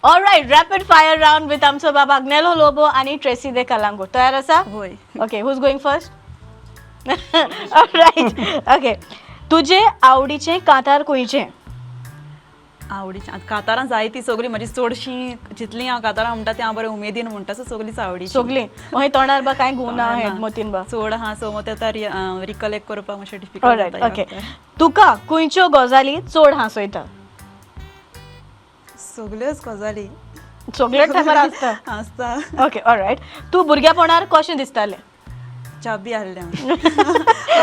All right, rapid fire round with आमचो बाबा आग्नेलो लोबो आनी ट्रेसी दे कलांगो. तयार आसा? होय. Okay, who's going first? Right, okay. तुजे आवडीचें कांतार खंयचें? आवडीची आतां कातारां जायतीं सगळीं म्हजी चडशीं जितलीं हांव कातारां म्हणटा तीं हांव बरें उमेदीन म्हणटा, सो सगळींच आवडीचीं. सगलीं मागीर तोंडार बा कांय घुंवना तोंडार हें ना. मतीन बा? चड आहा, सो मग ते आतां रिकलेक्ट करपाक मातशें डिफिकल्ट ऑलरायट. जाता ह्या ओके. वक्तार. तुका खंयच्यो गजाली चड हांसयता? सगल्योच गजाली. सगळे टायमार आसता. आसता. Okay, all right. तूं भुरगेपणार कशें दिसतालें? चाबी आहलें हांव,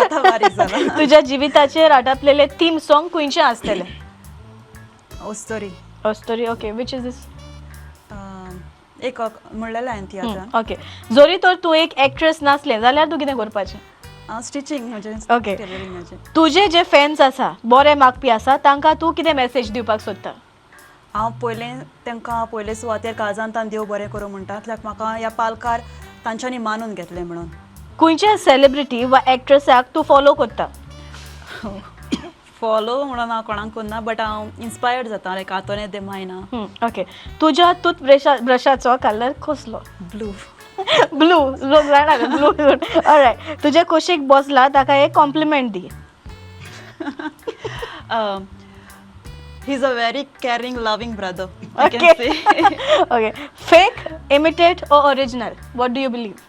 आतां बारीक जाला. तुज्या जिविताचेर आटापलेले थीम सॉंग खंयचें आसतलें? अस्तोरी. अस्तोरी, okay. Which is this? एक म्हणलेलें हांवें तियात्रान. ओके. जरी तर तूं एक एक्ट्रेस नासलें जाल्यार तूं कितें करपाचें? हांव स्टिचींग म्हजें, टेलरिंगाचें. तुजे जे फॅन्स आसा, बरे मागपी आसा, तांकां तूं कितें मॅसेज दिवपाक सोदता? हांव पयलें तांकां पयले सुवातेर काळजान तान देव बरें करूं म्हणटा, कित्याक म्हाका ह्या पालकार तांच्यांनी मानून घेतलें म्हणून. खंयच्या सेलिब्रिटी वा एक्ट्रेसाक तूं फॉलो करता? फॉलो म्हणून हांव कोणाक करना, बट हांव इन्स्पायर्ड जाता, लायक आंतोनेत दे मायना. ओके. तुज्या टूथ ब्रशाचो कलर कसलो? ब्लू. ब्लू. लोक जाणा ब्लू. ऑलरायट. तुजे कुशीक बसला ताका एक compliment the. He is a very caring, loving brother. Okay. Okay, fake, imitate or original, what do you believe?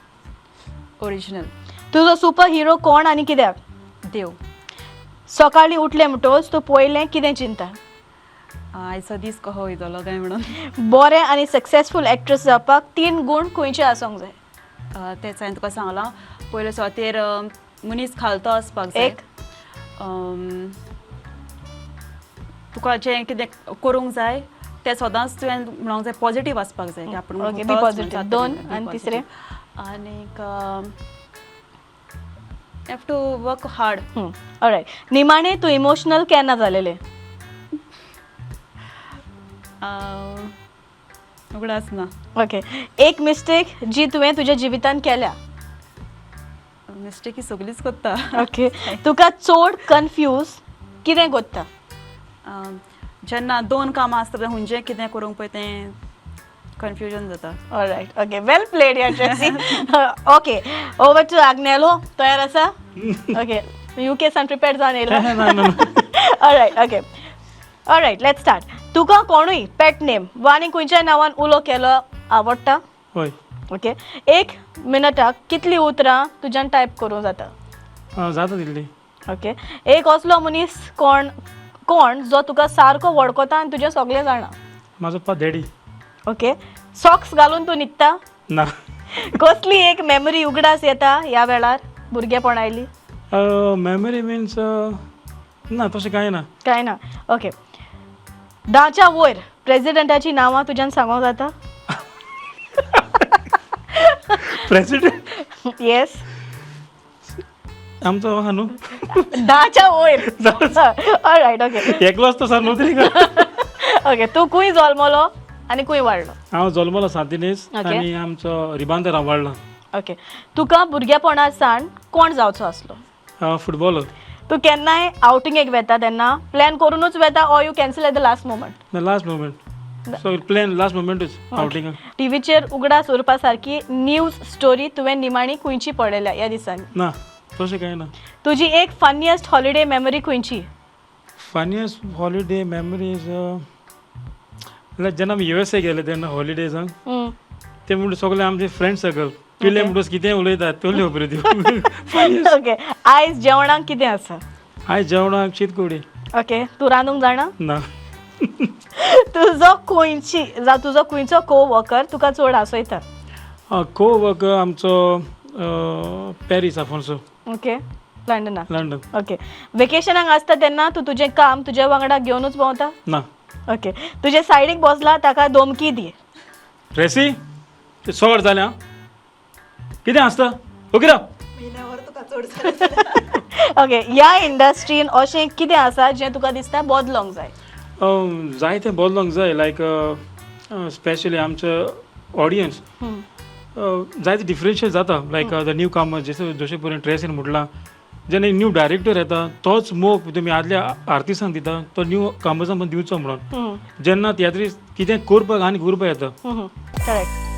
Original. तुजो सुपर हिरो कोण आनी कित्याक? देव. सकाळीं उठलें म्हणटकच तूं पयलें कितें चिंता? आयचो दीस कसो वयतलो काय म्हणून. बरें आनी सक्सेसफूल एक्ट्रेस जावपाक तीन गूण खंयचे आसूंक जाय? तेंच हांवें तुका सांगलां, पयले सुवातेर मनीस खालतो आसपाक जाय. एक. तुका जें कितें करूंक जाय तें सदांच तुवें म्हणूंक जाय, पॉझिटीव आसपाक जाय की आपूण Okay, be होतोच positive. म्हणून. दोन be आनी positive. तिसरें? आनीक have to work hard. Alright. निमाणें तूं इमोशनल केन्ना जालेलें? उगडास ना. ओके. एक मिस्टेक जी तुवें तुज्या जिवितांत केल्या? मिस्टेक ही सगळीच करता. ओके. तुका चड कन्फ्यूज कितें करता? जेन्ना दोन कामां आसता तेन्ना हुंयचें कितें करूंक पळय तें कन्फ्युजन जाता. Alright, okay, well played यार Tracy. Okay, over to Agnelo. तयार आसा? ओके, युके सान प्रिपेर जावन येयला? ना ना. Alright, okay, alright, let's start. तुका कोणूय पेट नेम वा आनी खंयच्या नांवान उलो केलो आवडटा? हय. ओके. एक मिनटाक कितलीं उतरां तुज्यान टायप करूंक जाता? जाता तितली. ओके. एक असलो मनीस कोण कोण जो तुका सारको वळखता आनी तुजें सगळें जाणा? म्हाजो पप्पा, डॅडी. ओके. सॉक्स घालून तूं न्हिदता? ना. कसली एक मेमरी उगडास येता ह्या वेळार भुरगेपण आयली? मेमरी मिन्स ना, तशें कांय ना. काय ना. ओके. 10च्या वयर प्रेजिडेंटाची नांवां तुज्यान सांगोंक जाता? प्रेसिडेंट? येस. आमचो आहा न्हू. 10च्या वयर. All right, okay. एकलोच तो सर न्हू तरी. ओके. तूं खंय जल्मलो आनी खंय वाडलो? हांव जल्मलो सांतिनेज आनी आमचो रिबांदर हांव वाडला. ओके. तुका भुरगेपणार सावन कोण जावचो आसलो? फुटबॉलर. तूं केन्नाय आवटिंगेक वेता तेन्ना प्लॅन करुनूच वेता or you cancel at the last moment? The last moment, so plan last मोमेंटूच आवटिंगाक. टिवीचेर उगडास उरपा सारकी न्यूज स्टोरी तुवें निमाणी खंयची पळयल्या ह्या दिसांनी? ना, तशें कांय ना. तुजी एक फनियस्ट हॉलिडे मेमरी खंयची? फनियस्ट हॉलिडे मेमरीज लायक जेन्ना आमी युएसए गेले तेन्ना हॉलिडेजांक. ते म्हणटा सगळे आमचे फ्रेंड सर्कल पिले म्हणटकच कितें उलयतात त्यो खबऱ्यो त्यो. ओके. आयज जेवणाक कितें आसा? आयज जेवणाक शीत कोडी. ओके. तूं रांदूंक जाणा? ना. तुजो खंयची जावं तुजो खंयचो को वर्कर तुका चड हांसयता? को वर्कर आमचो पॅरीस आफोन्सो. ओके, लंडनाक? लंडन. ओके. वेकेशनाक आसता तेन्ना तूं तुजें काम तुज्या वांगडा घेवनूच भोंवता? ना. ओके. तुजे सायडीक बसला ताका धमकी दी. ट्रेसी, ते सोड जालें आं, कितें आसता, ओके राव. ओके. ह्या इंडस्ट्रीन अशें कितें आसा जें तुका दिसता बदलोंक जाय? जायतें बदलोंक जाय, लायक स्पेशली आमचो ऑडियन्स जायते डिफरन्शिएट जाता, लायक the new कमर्स, जशें जशें परेन ट्रेसीन म्हटलां. जेन्ना न्यू डायरेक्टर येता तोच मोग तुमी आदल्या आर्टिस्टांक दिता तो न्यू कमर्सान दिवचो म्हणून, जेन्ना तियात्रीस कितें करपाक आनी करपाक येता. करेक्ट.